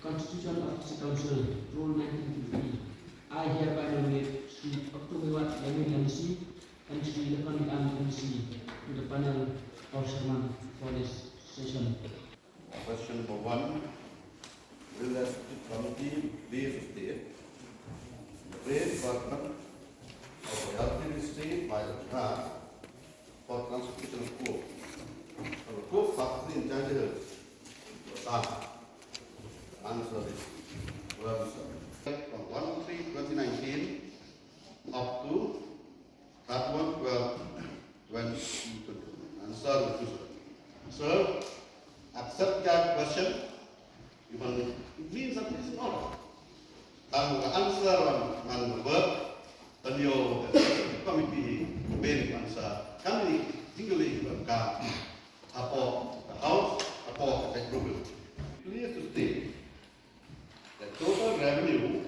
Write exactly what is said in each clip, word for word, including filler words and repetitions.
Constitution of the Council, Rule nineteen fifty, I hereby nominate Shri Oktumiwat Yamin M C and Shri Lapan M C to the panel of chairman for this session. Question number one, will the executive committee please state the rate department of royalty received by the Bihar for transportation of coke from the coke factory in Jaiñtia Hills to Assam? Answer is from one three twenty nineteen up to thirty-one twelve twenty twenty-one. Answer is, sir, accept that question. You can, it means that it's not. Tang ka answer man number tang yo committee main answer. Kami ni tinggal lagi ka hapoh ka house, hapoh ka tech program. Please to state the total revenue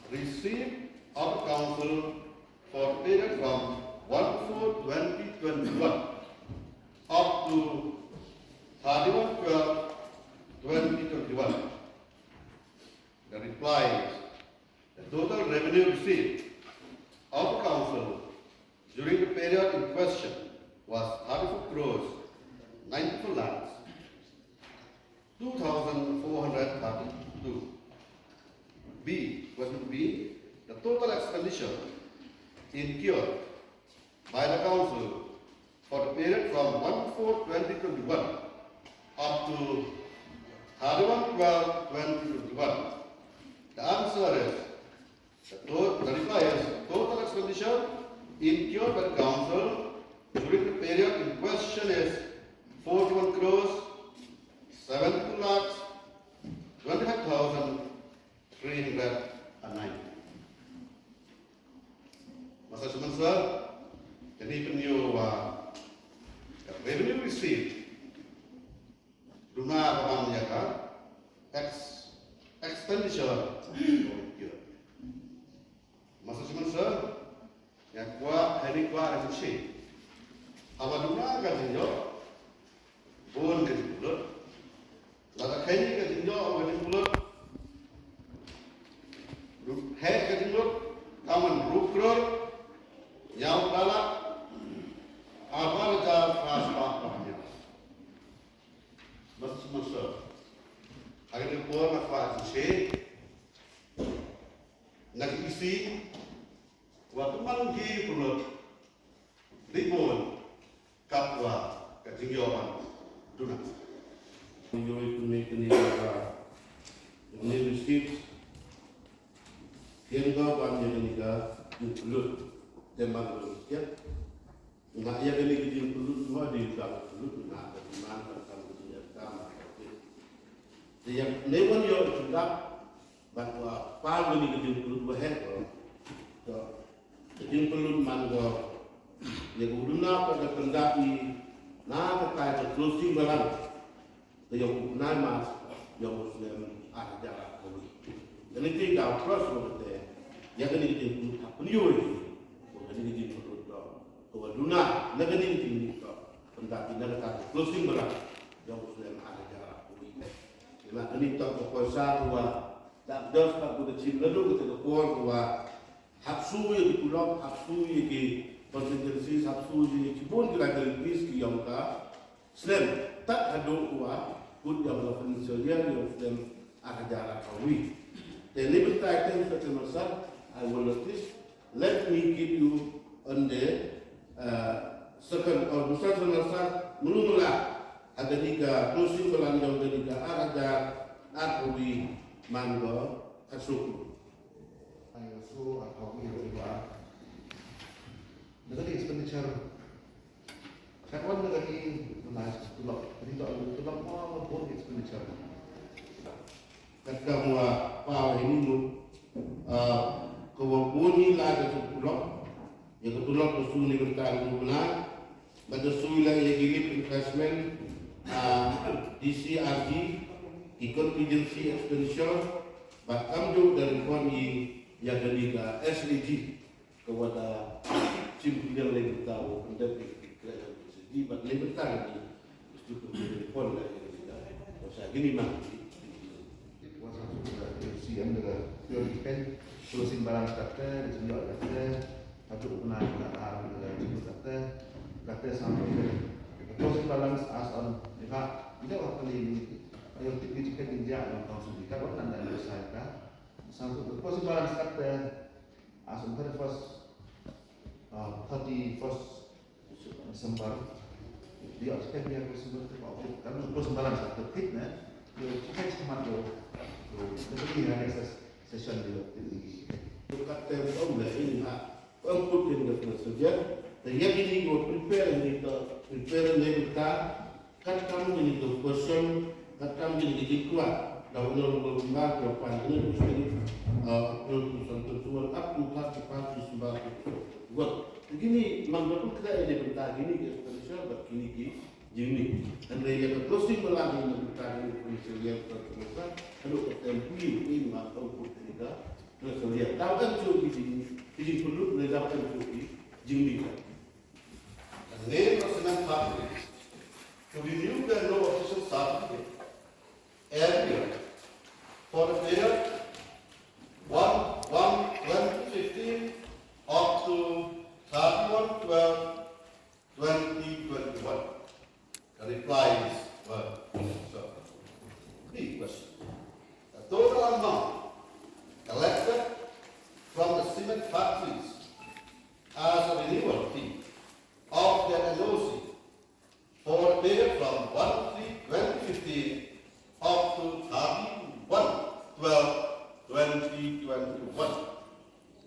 received of the council for period from one four twenty twenty-one up to thirty-one twelve twenty twenty-one. The reply is, the total revenue received of the council during the period in question was thirty-four crores ninety-four lakhs two thousand four hundred thirty-two. B, question B, the total expenditure incurred by the council for the period from one four twenty twenty-one up to thirty-one twelve twenty twenty-one. The answer is, the to-, the reply is, total expenditure incurred by the council during the period in question is forty-one crores seventy-two lakhs twenty-five thousand three hundred and ninety. Masa sumang sa, kani pynïoh wa ka revenue received duna ka ban ïa ka ex-, expenditure. Masa sumang sa, ïa kwah, hani kwah, hani shi. Haba duna ka jingïoh, bun ka jingpynlut. Lada khein ka jingïoh ka jingpynlut, heh ka jinglut, kaman ruh kror, ïaw dalak, arphew hajar phra spah phra hynñiew. Mas mas. Hari ni por na kwah jingshi. Na ki isi, wa tu man ki pynlut. Dei bun, katwa ka jingïoh ban duna. Ïoh ïa kane, kane ka, kane receipt. Ïa ka ban ïa kane ka jingpynlut. Te man ka receipt. Nga ïa kane ka jingpynlut, nga dei ka pynlut, nga ka man ka kam ka jingïa ka ma. Te ïa ne wan ïoh ka jingdap. Bad wa pal kane ka jingpynlut wa heh ko. To, ka jingpynlut man ko. Ïa ka u duna pat ka pyndap i na ka tai ka closing balance. Ka ïong u bnai March, ïong u snem ar hajar arphew. Kane te da cross ko te. Ïa kane ka jingpynlut ha pynïoh ïa kane ka jingpynlut to. Ka wa duna na kane ka jingpynlut to. Pyndap i na ka tai ka closing balance. Ïong u snem ar hajar arphew. Ïa kane to ka poisa ka wa Da kdor pat ka jinglalu kata ka por ka wa hap shu ïa ki tulop, hap shu ïa ki contingencies, hap shu ïa ki bun ki liabilities ki ïong ka snem. Tad haduh ka wa kut ïong ka financial year ïong snem ar hajar arphew wei. Te ni bynta ïa ka Mister Marshal, I will notice. Let me give you on the, uh, second or Mister Marshal, mulu mula. Hagani ka closing balance jong kani ka ar hajar arphew wei man ko khatsaw klur. Ai so arphew wei ba. Na kani expenditure. Katwan na kani mula tulop. Kani tulop mo mo bun expenditure. Katkam wa paw hini mu, ah, ka wa bun hi la ka tulop. Ïa ka tulop ka shu ni bynta ka bun bynta. Bad ka shu la ïa ki leave encashment, ah, D C R G, ki contingency expenditure. Bad kam ju da report i ïa kani ka S A G. Ka wa da shim pynïar lei bynta wa pyndep ïa ka declaration S A G bad lei bynta ka ni mesti pynïar pon la ïa ka bynta. Wa sa kini ma. Ïa ka theory ka closing balance katta, ka jingïoh katta, haduh u bnai ka ar ka jingïoh katta, katta sample ka closing balance as on, ïa ka, ïa ka kali ni, ïa tip ni jingkhet jingjiak long council ni, ka don nanda ïa sa ka. Sample ka closing balance katta as on thirty-first, uh, thirty-first December. Ïa, kita dia ko sumber tu ko kan ko sembarang satu kit ne. Ïa, kita cuma tu. Tu dia next session dia tu. Kat tem om la in ha. Om put in the procedure. Te ïa kini ko prepare ni ko prepare ni kita. Kat kam kini ko question, kat kam kini ko jingkwah. Da u nong ko ba ko pan ni ko sini. Uh, April two thousand twenty-one up to thirty-first December two thousand twenty-one. Kini mang ba put kita ini bynta kini ki expenditure bad kini ki jingmih. Hynrei ïa ka closing balance ïa ka bynta kini financial year two thousand twenty-one, haduh ka tem puli ïa ka output kini ka financial year. Tang kan shu ki jing, ki jingpynlut ne tang kan shu ki jingmih. The name of cement factory to renew the no objection certificate every year for the period one one twenty fifteen up to thirty-one twelve twenty twenty-one. The reply is, well, so, three questions. The total amount collected from the cement factories as a renewal fee of the N O C for a period from one three twenty fifteen up to thirty-one twelve twenty twenty-one.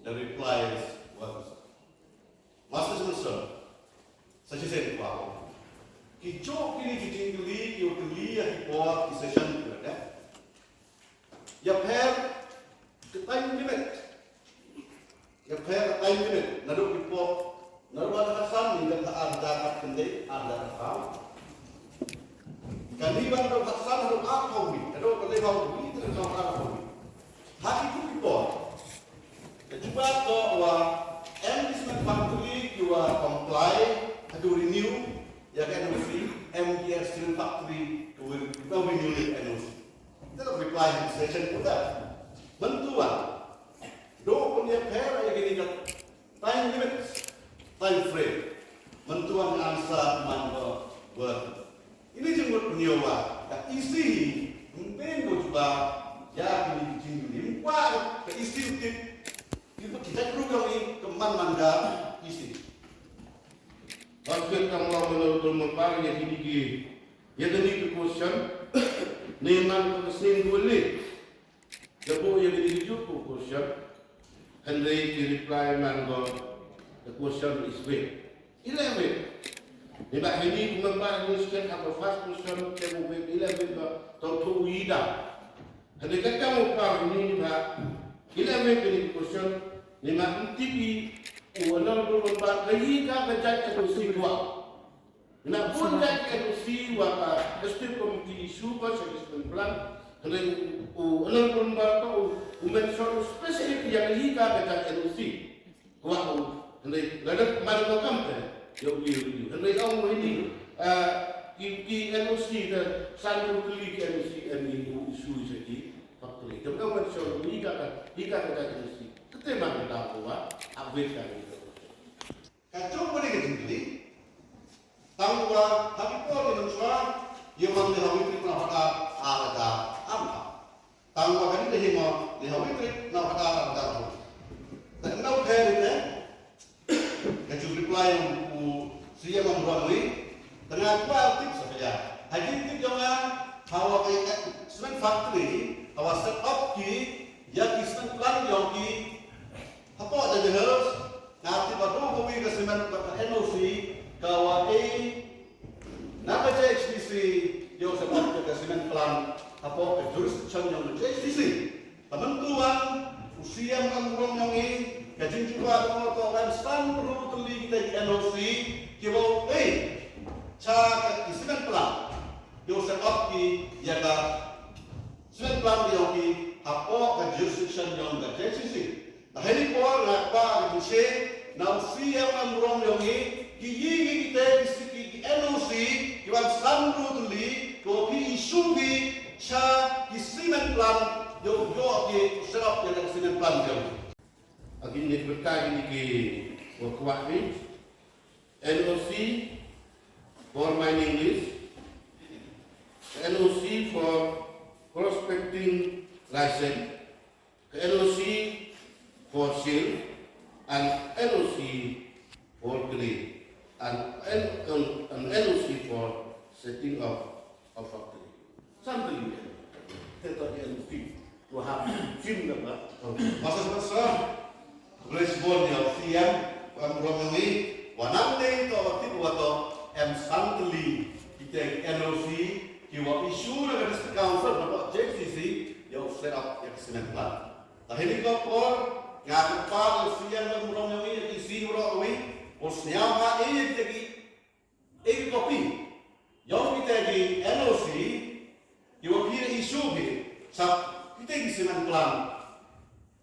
The reply is, well, Master Johnson, sa shisien kwah. Ki jong kini ki jingkylli, ki kylli ïa ki por ki session ki la dep. Ïa pher ka time limit. Ïa pher ka time limit. Naduh ki por. Naduh ar hajar san ni ka ar hajar khyndai, ar hajar san. Kane ba naduh hajar san haduh arphew wei. Naduh ka laiphew wei, te ka arphew wei. Ha kito ki por. Ka jubab ka wa em ki cement factory ki wa comply haduh renew ïa ka N O C, em ki cement factory ki wa renew ïa ka N O C. Te ka reply session ku da. Mynta wa. Doh pynïapher ïa kine ka time limit, time frame. Mynta wa answer man ka word. Ini jingmut pynïaw wa ka E C hi, ym pyn ko jubab ïa kine ki jingkylli. Ym kwah ka E C u tip. Ki ba ki jaitbynriew ka ong i ka man man ka E C. Ba ki kam wa honorable member ïa kine ki, ïa kine ki question. Ne man ka same ko leh. Ïa phi ïa kine ki juh ko question. Hynrei ki reply man ko, the question is vague. Ila vague. Ni ba hini kumba ba ni scan ha ka first question ke mo vague, ila vague ba to to ida. Hynrei ka kam u par ni ba ila vague kine ki question. Ni ma ntip i u honorable member ka ïa ka ka jait ka si kwah. Na bun jait ki N O C wa ka Executive Committee issue ka sha ki cement plant. Hynrei u, u, u, u, u mention specific ïa ka hi ka ka jait N O C. Kwah u, hynrei lada mar ka kam te, ïa u, ïa u, ïa u. Hynrei ong u hini, ah, ki, ki N O C te, san u tylli ki N O C em hi u issue sha ki factory. Te u mention hi ka ka, hi ka ka jait N O C. Kate mar ka dei u wa, update ka hi ka. Ka jong kane ka jingkylli, tang wa ha ki por ki mynshuwa, ïa man lehawei tarik na Bhadar, ar hajar arphew. Tang wa kane ka hi mo lehawei tarik na Bhadar, ar hajar arphew. Te nau pher te, ka jong reply u C M Amrong ri, te nga kwah tip sa phi ïa. Ha jingtip jong nga, ha wa ka, eh, cement factory, ha wa set up ki, ïa ki cement plant jong ki, hapoh Jaintia Hills, nga tip ba don kawei ka cement, ka N O C, ka wa ai na ka J H D C, ïa u set up ka cement plant, hapoh ka jurisdiction jong ka J H D C. Te mynta wan, u C M Amrong jong ngi, ka jingjubab jong u ka wan san phew hynriew tylli kita ki N O C, ki wa ai, cha ka ki cement plant, ïa u set up ki, ïa ka cement plant jong ki, hapoh ka jurisdiction jong ka J H D C. Te ha kane ka por nga kwah ban share, na u C M Amrong jong ngi, ki ïa ngi kita ki, ki, ki N O C, ki wan san phew hynriew tylli, ko ki issue ki, cha ki cement plant, ïa u, ïa u Ki set up ïa ka cement plant jong. Agi ne ka bynta kine ki wa kwah ni. N O C for mining lease, N O C for prospecting license, N O C for shale, and N O C for clay, and N- and N O C for setting up a factory. San tylli te to N O C to ha sim da ba. Masa masa. Grace Bond ïa C M, em rom ngi, wa nang dei to wa tip wa to, em san tylli kita N O C ki wa issue na ka District Council na ka J C C, ïa u set up ïa ka cement plant. Ta hini ko por, nga ka pa ïa C M em rom ngi, ïa C M ro wi, u sñiaw ha ïa kita ki Ei copy. Ïoh kita ki N O C, ki wa phi issue phi, sa kita ki cement plant.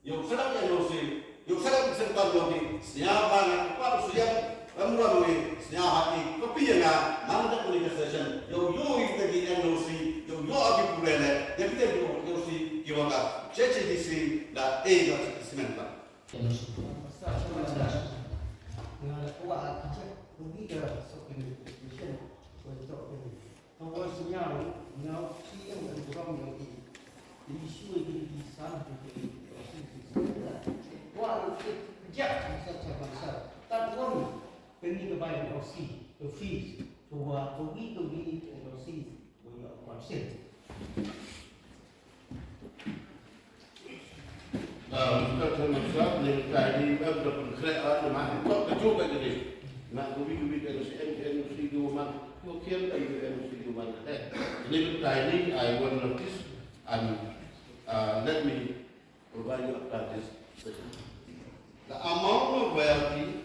Ïoh set up N O C, ïoh set up cement plant ïoh phi, sñiaw ha nga, pa tu sñiaw, em ro wi, sñiaw ha ki, copy ïa nga, man da ni ka session, ïoh ïoh kita ki N O C, ïoh ïoh ki pure le, ïa kita ki N O C, ki wa ka, J J D C, da ei ka cement plant. Mister Chairman, sir, ne ka ni ba da pynkhreh, ah, da ma ko ka ju ka ni. Na ko bi ko bi ka si en en si du man. Ko kian ka ni en si du man. Eh, ne ka ni, I want notice and, uh, let me provide you after this session. The amount of royalty,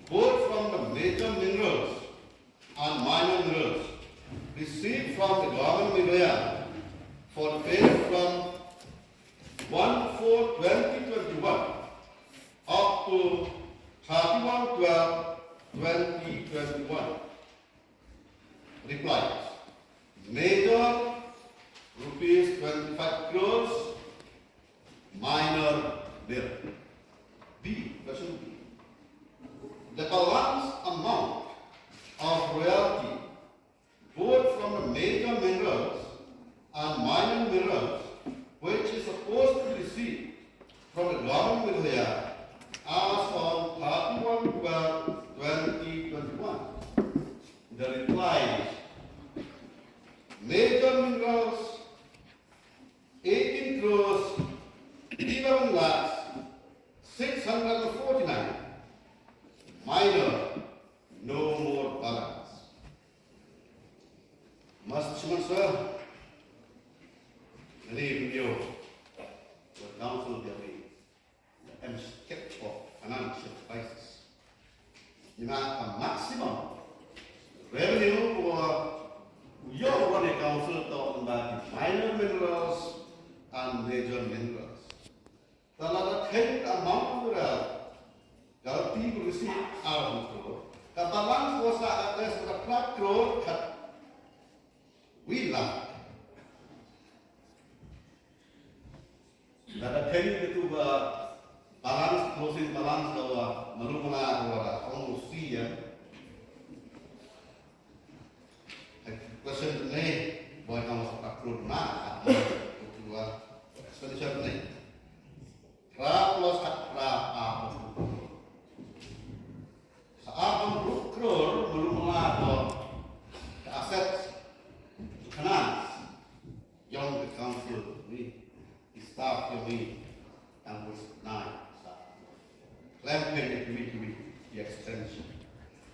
both from the major minerals and minor minerals received from the Government of Meghalaya for the period from one four twenty twenty-one up to thirty-one twelve twenty twenty-one. Replies. Major, rupees twenty-five crores, minor, nil. B, question B. The balance amount of royalty, both from the major minerals and minor minerals, which is supposed to be received from the Government of Meghalaya as on thirty-one twelve twenty twenty-one. The reply is, major minerals, eighteen crores, eleven lakhs, six hundred forty-nine. Minor, no more balance. Mister Chairman, sir, many of you, the council building, the M S K for financial crisis. Ina a maximum revenue wa u ïoh wa ne council to ynda ki minor minerals and major minerals. Tala da ten amount wa galti wa receive ar crore. Ka balance wa sa at least wa khat crore khat wi lakh. Lada khein katu ka balance, closing balance ka wa malu mala ka wa da ong u C M. Question ne, boy ka wa sa ta krut na, katu ka expenditure ne. Phra plus khat phra, a. Sa a pang ruh crore, malu mala ka assets, ka finance. Ïong ka council ni, ki staff ïong ni, tang bus nai sa. Khlem pyn ïa kiwei kiwei ki extension.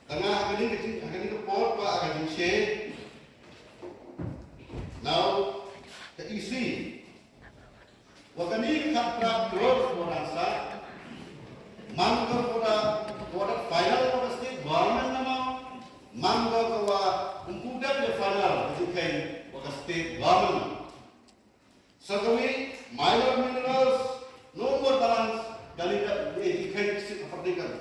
Tang ha kane ka jing, ha kane ka por ba ha ka jingshai. Now, ka E C. Wa kane ka khatphra crore wa dang sah. Man ka wa da, wa da final wa ka state government na ma. Man ka wa ym pu dep ïa final ka jingkheiñ wa ka state government. Sa kawei, minor minerals, no more balance, kane ka, eh, jingkheiñ ka state ka pyrthei kan.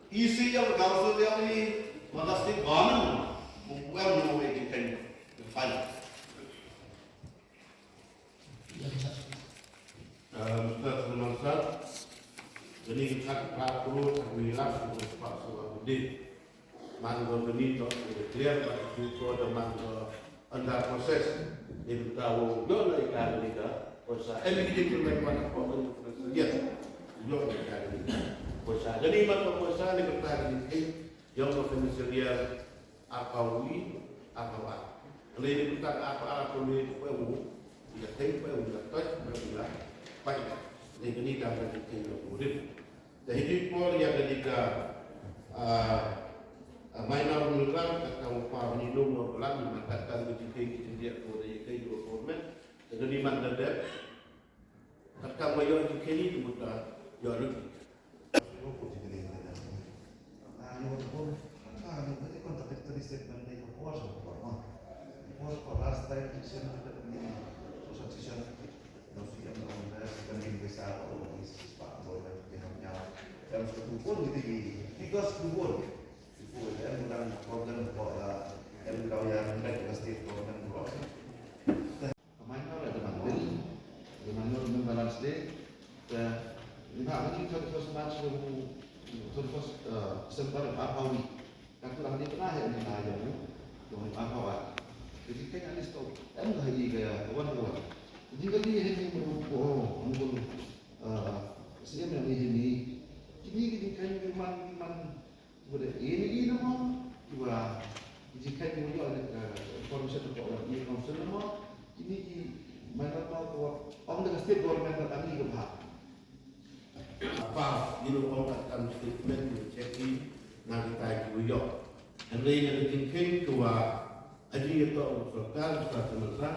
E C ïa ka council ïa ni, wa ka state government, ym pu em no more jingkheiñ ka final. Ba pru ta mi lak ko pa so ba de. Man ko ni to ko clear ba ko da man ko under process. Ni ta wo lo na ka ni ka. Ko sa em ki ko me ko ko ko. Yes. Lo na ka ni. Ko sa ni ma ko sa ni ko ta ni. Yong ko ni serial. Arphaw wi, arphaw ar. Hynrei ni bynta arphaw ar, arphaw wi, arphaw wi, ïa tei, arphaw wi, ïa toi, arphaw wi, ïa pai. Hynrei kane dang ka jingkheiñ jong u rit. Te hi dei por ïa ka jingkheiñ, ah, ah, minor migrant, kata u pa bani dong u blan, man kata ka jingkheiñ ki jingdiah ko da ïa kheiñ ko government. Te kane man da dep, Katkam ba ïoh jingkheiñ te mynta ïoh lut. Because we won't. Because we won't. Because we won't. Ka minor la da minor, da minor member last day, te, ni ha, ni thirty-first March, ni thirty-first, uh, December, arphaw wi. Ka tu lah ni pernah ya ni na ya ni, tu arphaw wi. Jadi kan ya ni stop. Em dah i ga ya, kawan kawan. Jadi kali ya ni mo ko, mo ko, uh, siam ya ni ni. Kini kini kan memang memang Wada ini ini mo, kiwa, iji kai mo yo ada ka information ko wada ini council mo, ini ki mana mo ko ong da state government ka kami ka ba. Apa, you know, ong ka kam statement ni check ni na kita ki yo. Hynrei na ka jingkheiñ kiwa, aji ya to sorkar, sorkar semasa,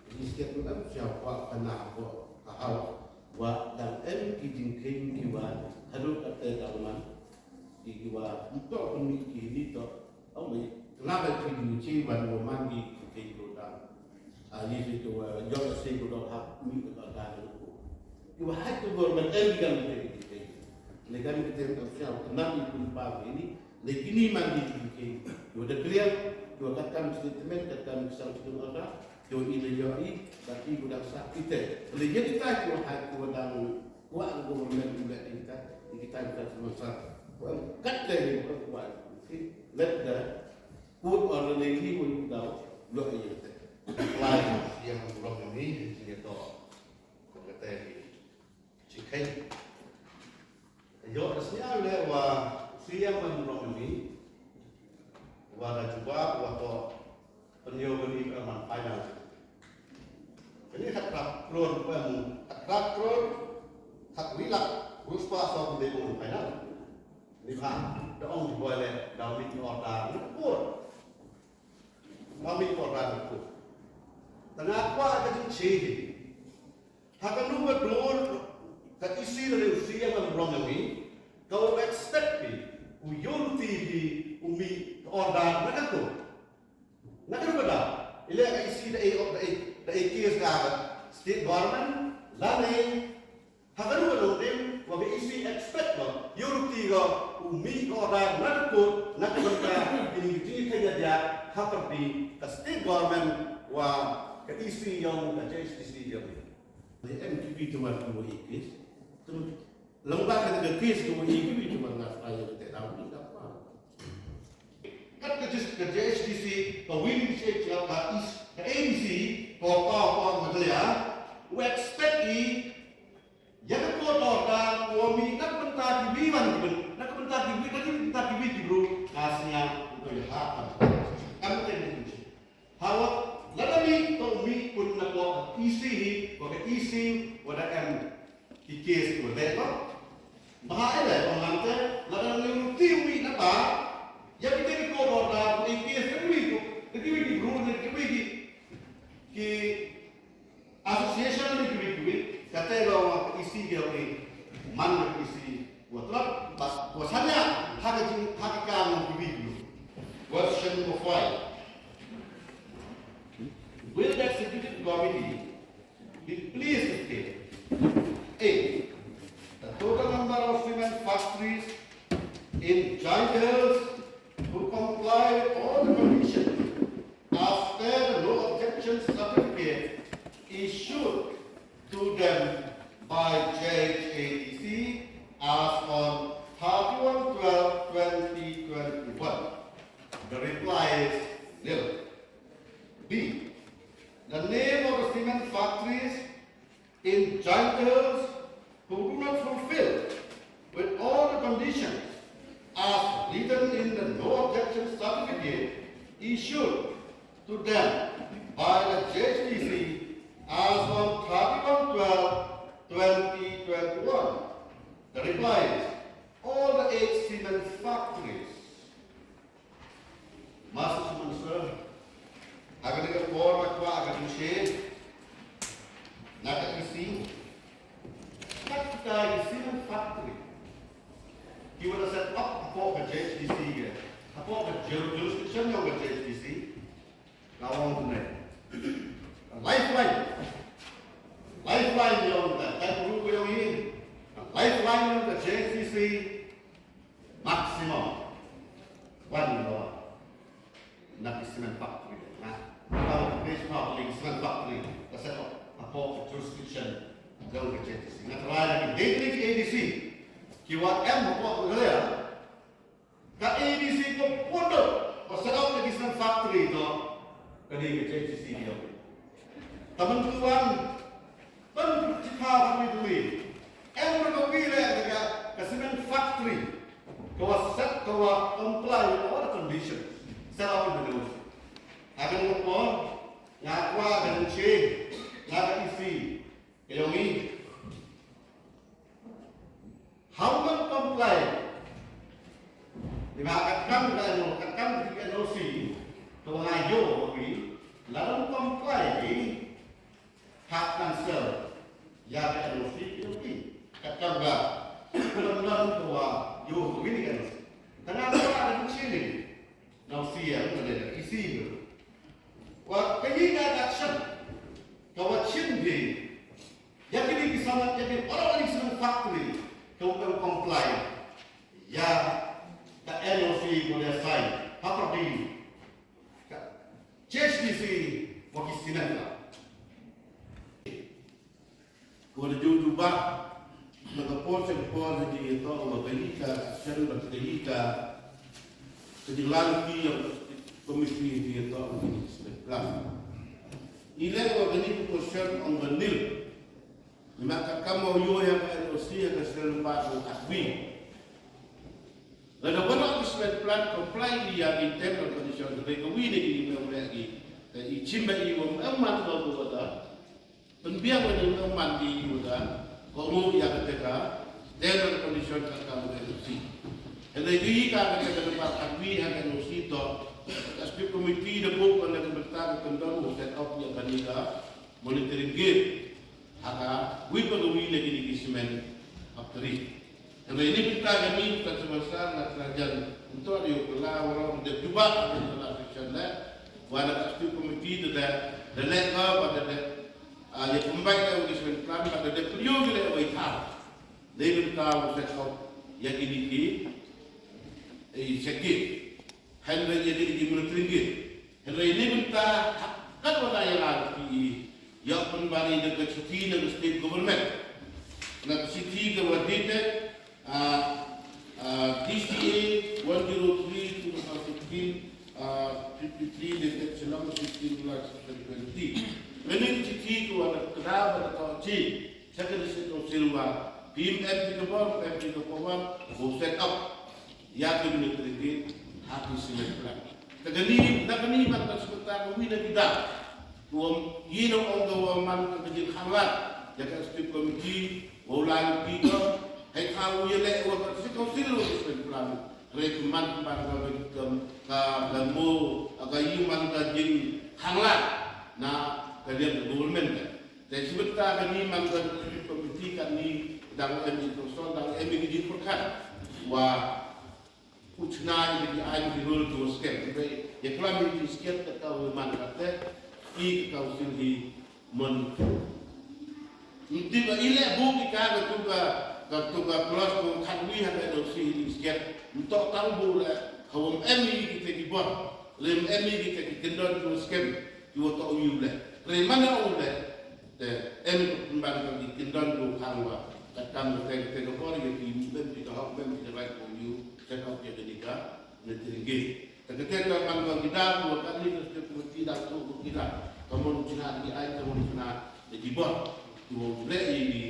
ini state tu kan siapa kena ko ka hau, wa dang em ki jingkheiñ kiwa, haduh kata government, Ki ki wa to pynmih ki ni to. Ong mei. Kena ba ki ni chi wan wa man ki ki ki ko da. A ni si to wa jong si ko da hap mi ko da da ko. Ki wa hai to government em ki kan ki ki ki. Ni kan ki tem to siaw kena ki pun pa ki ni. Ni ki ni man ki ki ki. Yo da clear. Yo kat kan statement kat kan sang ki order. Yo i le yo i. Ba ki ko da sa ki te. Ni ye ki ta ki wa hai ko da. Kwah government u leh ïa kita, ïa kita, kita semasa. Kat dei ni kwah. Let the court order ni ni pun daw loh ïa kita. Lai yang belum ni, ni to. Kata ni. Chikai. Yo, sini ada wa siang belum ni. Wa da jubab wa to. Pynïoh bani ka man final. Kane khatphra klur pyn, khatphra klur, khatwi lak, ruh spah saw pynbeit man final. Ni ba, da ong boi le, da mih order ni pur. Da mih order ni pur. Tang kwah ka jingshai hi. Ha kano ka dur ka E C lane u C M em rong ïa ngi, ka u expect phi, u ïoh ruti phi, u mih ka order na ka dur. Na ka dur ka dur. Ila ka E C da e, da e, da e case ka state government, lane ha ka dur ka dur dim, wa ka E C expect ba ïoh ruti ka u mih ka order na ka dur, na ka dur ka, ini jingkheiñ ïa dia, ha pyrdi ka state government, wa ka E C ïong ka J H D C ïong. Em ki bi tu mar tu i case. Tu lamba ka ka case tu i ki bi tu mar na pa ya te daw ni da pa. Kat ka jis ka J H D C ka win ni che che ka is ka A D C ko pa pa Meghalaya. We expect i ya ka court order ko mi nak bynta ki bi wan ki bin nak bynta ki bi nak bynta ki bi ki bru ka snya ko ya ha ka. Kan te ni. Hawa, lada mih, to mih, pun na ko, E C hi, ko ka E C, wada em, ki case ko, dei ko. Baha ele, ko nante, lada mih, ti mih na ta, ya kita ki ko, ko ta, ko E case, ka mih ko, ka mih ki rule, ka mih ki, ki association ni ki mih ki mih, kata lo, E C ki, ki, man ki E C, Wa tlot, ba, wa sanya, ha ka jing, ha ka kam ki bi. Question number five. Will the executive committee be pleased to state, A, the total number of cement factories in Jaiñtia Hills who comply with all the conditions after the no objection certificate issued to them by J H A D C as on thirty-one twelve twenty twenty-one? The reply is nil. B. The name of the cement factories in Jaintia Hills who do not fulfill with all the conditions as written in the no objection certificate issued to them by the J H D C as on thirty-one twelve twenty twenty-one? The reply is all the eight cement factories. Master Suman Sir, ha kane ka por nga kwah ka jingshai na ka E C, kat kita ki cement factory kiwa da set up hapoh ka J H D C ka, hapoh ka ju- jurisdiction yong ka J H D C, nga ong kumne. Lifeline, lifeline yong ka, ka group yong i, lifeline yong ka J H D C, maximum one dollar. Na ki cement factory na, na ka base pa ki cement factory ka set up hapoh ka jurisdiction yong ka J H D C. Nga try na ki dei ki A D C kiwa em hapoh ka, ka A D C ko pondo ba set up na ki cement factory to, ka dei ka J H D C yong. Taman tuan Ban chiphaw ha kani ka wi. Em ruh ka wi leh ka, ka cement factory kawa set, kawa comply with all the conditions set out in the N O C. Ha kani ka por nga kwah ka jingshai na ka E C ka yong i. How ban comply? Lada katkam ka N O C, katkam ka N O C kawa nga ïoh ha wi, lada comply i, ha cancel ïa ka N O C ka yong i. Katkam ka, katkam kawa ïoh ha wi ni ka N O C. Tang nga kwah ka jingshai na u C M lane na E C. Wa kaei ka action kawa chim phi ïa kini ki cement, ïa kini, ïa kini ki cement factory kiwa ym comply ïa ka N O C kawa la sign hapdeng ka J H D C wa ki cement ka. Ko da ju jubab na ka por sha ka por ha jingïatoh wa kaei ka action bad kaei ka, ka jinglaitluid yong ka committee ha jingïatoh wa kani ka cement plant. I leh wa kani ka question ong ka nil. Namar katkam wa u ïoh ïa ka N O C ha ka serial number khatwi. Lada wanrah ka cement plant comply ïa ki terms and conditions, hynrei kawi na kini ym leh ki. Te i chim ba i wa ym man ka, wa da pynbiang wa ym man ki, wa da kohnguh ïa kata ka terms and condition katkam ka N O C. Hynrei kaei ka, kata ka number khatwi ha ka N O C to, ka executive committee da buh ka na ka bynta ka kyndon u set up ïa kani ka monitoring gate ha kawi pa kawi na kini ki cement factory. Hynrei na ka bynta kani, ka sumar sar na ka jan, ym toh da u kylla waroh, da jubab ka kylla section leh, wa na ka executive committee da, da leh ka, wa da, da, ah, ïa pynbeit ka wa ki cement plant, wa da, da pynïoh ki leh wa i thaw. Na ka bynta u set up ïa kini ki, eh, check gate. Hynrei ïa kini ki monitoring gate. Hynrei na ka bynta ha katwa la ïa la ki ïa pynbeit da ka shithi na ka state government. Na ka shithi kawa dated, ah, ah, D C A one zero three two thousand fifteen, ah, fifty-three dated Shillong sixteen July twenty twenty. Kani ka shithi kawa da kdaw bad ka thoh chi sha ka District Council wa phim em phi ka bor, phim em phi ka power, u set up ïa ki monitoring gate ha ki cement plant. Te kani, na kani man ka symboh kawi na ki dak. Kum i nong ong ka wa man ka jingkhanglad ïa ka executive committee, wa u lai u phi ka, hei ka u ïaleh wa ka District Council wa ka cement plant. Hynrei ka man, man ka, ka, ka, ka mo, ka i man ka jingkhanglad na ka liang ka government ka. Te symboh kani man ka executive committee kani dang em i konsol, dang em i ki jingpyrkhat wa u chna i ki, ai ki rule kiwa skhem. Te ïa klam i ki skhem, kata u man kata i ka council hi mon. Nti ba i leh buh ki ka, katu ka, katu ka clause kawa khatwi ha ka N O C hi skhem. Nto tang buh leh, ha wa ym em i kita ki bor, leh ym em i kita ki kyndon kiwa skhem kiwa toh u leh. Hynrei man u leh, te em ka pynban ka ki kyndon kiwa khang wa Katkam kata kata ka por ïa ki mem ki ka hok mem ki ka right for you set up ïa kane ka monitoring gate. Te kata ka man ka ki da ko ka ni ka step ko ki da ko ki da. Ka mon ki na ki ai ka mon ki na de ki bor. Tu le i ni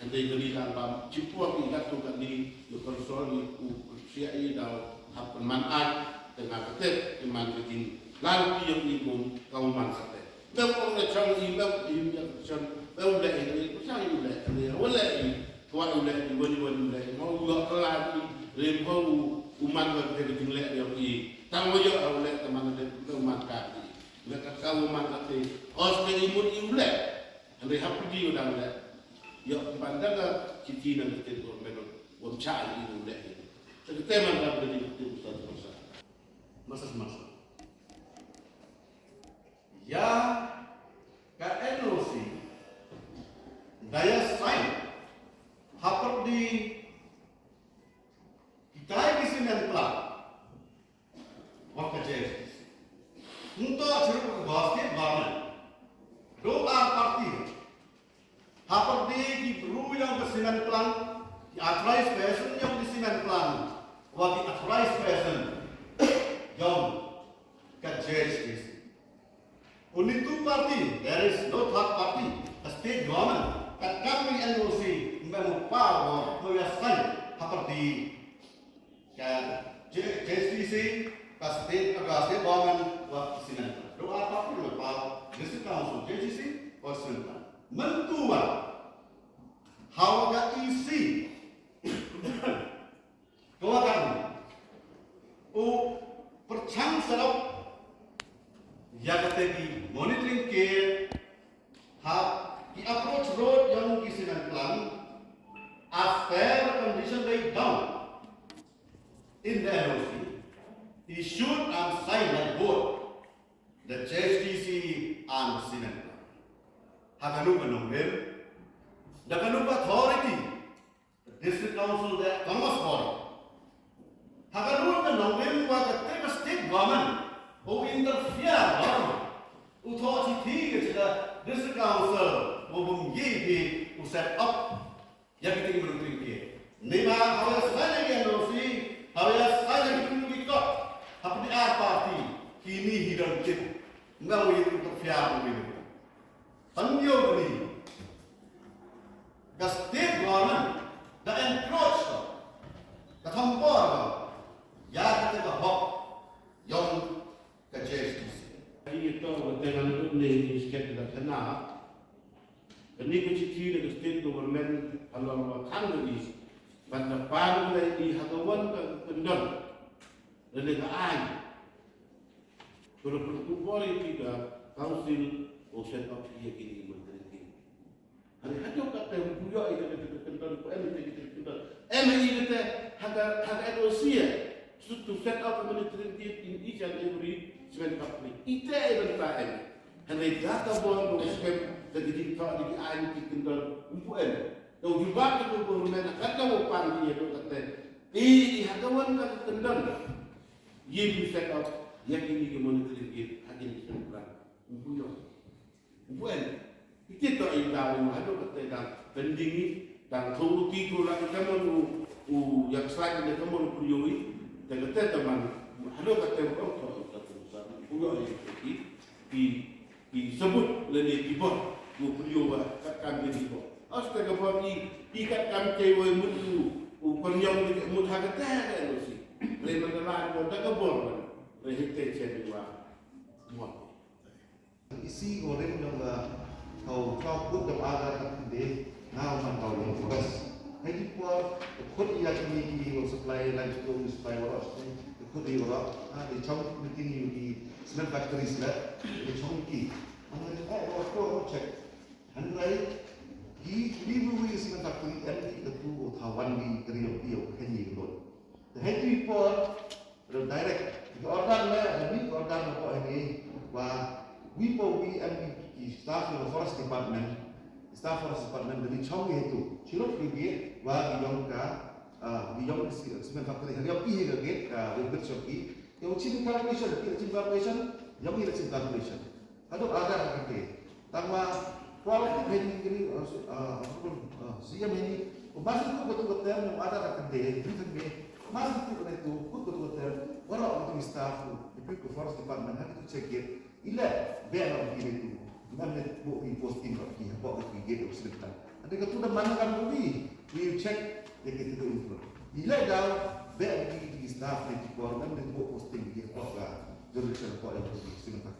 ande ka ni da ba chi por ki da to ka ni yo ka so ni ku sia i da hap man ai te na kata ki man ki lal ki yo ni ko ka man kata. Bang ong na chang i bang i ya chang bang le i ko chang i le i le i ko i le i wani wani le mo yo kala i le mo u man wa te ding le yo i tang wa yo au le ta man te ko man ka i le ka ka u man ka te os ke i mun i le ande hap di u dang le yo ban da ka chi ti na te ko men wa cha i u le i te man ka te di te sa sa. Masa masa. Ïa ka N O C da ïa sign hapdeng kitai ki cement plant wa ka J S D C. Nto chirup ka basket barna do ar party. Hapdeng ki bru ïong ka cement plant, ki authorized person ïong ki cement plant, wa ki authorized person ïong ka J S D C. Only two party, there is no third party. A state government, ka kam ni N O C, mem power, ko ya sign, hapdeng ka J-, J S D C, ka state, ka state government, wa cement. Do apa pun lo pau, district council, J S D C, wa cement. Mentua, hawa ka E C, ko wa kan, o perchang serap, ya kata ki monitoring care, ha, ki approach road ïong ki cement plant, as per the condition laid down in the N O C, issued and signed by both the J S D C and the cement plant. Ha kano ka nongrim, da kano ka authority, the District Council de Congress Party. Ha kano ka nongrim wa kata ka state government, u interfere, u thoh chithi ka jong ka District Council, u bym ye phi u set up ïa kito ki monitoring care. Nima hawa ïa sign ïa ki N O C, hawa ïa sign ïa ki Community Court, hapdeng ar party, kine hi don tip. Nga u ïa u interfere u ïa. Pan ïa u ni. Ka state government da encroach ka, ka thampor ka ïa kata ka hok ïong ka J S D C. Ïa to ka teng an ne ni sket da kana. Kane ka chithi na ka state government halor wa khang ka is ban da pan da i ha ka wan ka kyndon da ne ka ai. Ko la pynkup bor ïa ki ka council u set up ïa kine ki monitoring care. Hynrei haduh katta u ïoh ïa kata ka kyndon, ko em ïa kata ka kyndon. Em ïa kata ha ka, ha ka N O C ïa. Sut to set up a monitoring gate in each and every cement factory. Ite ïa kata em. Hynrei da ka bor ba u skhem da ka jingthoh da ki aiñ ki kyndon, um pu em. Da u jubab da ka government ha kata u pan ïa kata. Ïa ha ka wan ka kyndon. Ïa u set up ïa kine ki monitoring gate ha kine ki cement plant. Um pu ïoh. Buen, iti to i da u haduh kata da pending i da thong ti tu la ka mon u, u yak slide ne ka mon u pynïoh i te kata ta man haduh kata ko to ta tu sa u yo i ki ki sabut le ne ki bor u pynïoh wa kat kam ki bor. As te ka bor i i kat kam te wa mut u u pynïoh ni mut ha kata ka N O C. Re man da la ko da ka bor re hite che wa mo. Isi ko rim jong ka, ka u ka put jong aga ka tinde, nga u man ka u jong forest. Hei di por, ka khut ïa kini ki wa supply limestone, supply wa rock, ka khut ïa wa rock, ha, di chong meeting ïa ki cement factories la, di chong ki. Hynrei, eh, wa ko wa check. Hynrei, ki, ki bu wi cement factory, em ki ka tu, wa thawan ki, kri ïa ki, wa khen ïa ki load. Hei di por, Direct. Ki order le, da mih ki order na ko ini, wa wi po wi em ki staff na forest department, staff forest department da ni chong ye tu. Chilok ki ye, wa ki yong ka, ah, ki yong ki si-, cement factory, ha yong ki he ka gate, ka website shop ki. Yong chin calculation, ki chin calculation, yong ki chin calculation. Haduh ada ha ka ke. Tang wa, Proactive heini kini, uh, uh, uh, C M heini. Masih tu betul betul yang ada kat kedai, di sini. Masih tu kena tu, betul betul. Walau betul staff tu, di forest department, hari tu check gate. Ila, biar orang kiri tu. Ngam ni buat di posting kat kiri, buat kat kiri gate tu sebentar. Ada kat tu dah mana kan bui, we check, dia kata tu improve. Ila dah, biar di staff ni tu, ngam ni buat posting dia, buat kat jurisdiction, buat yang tu sebentar.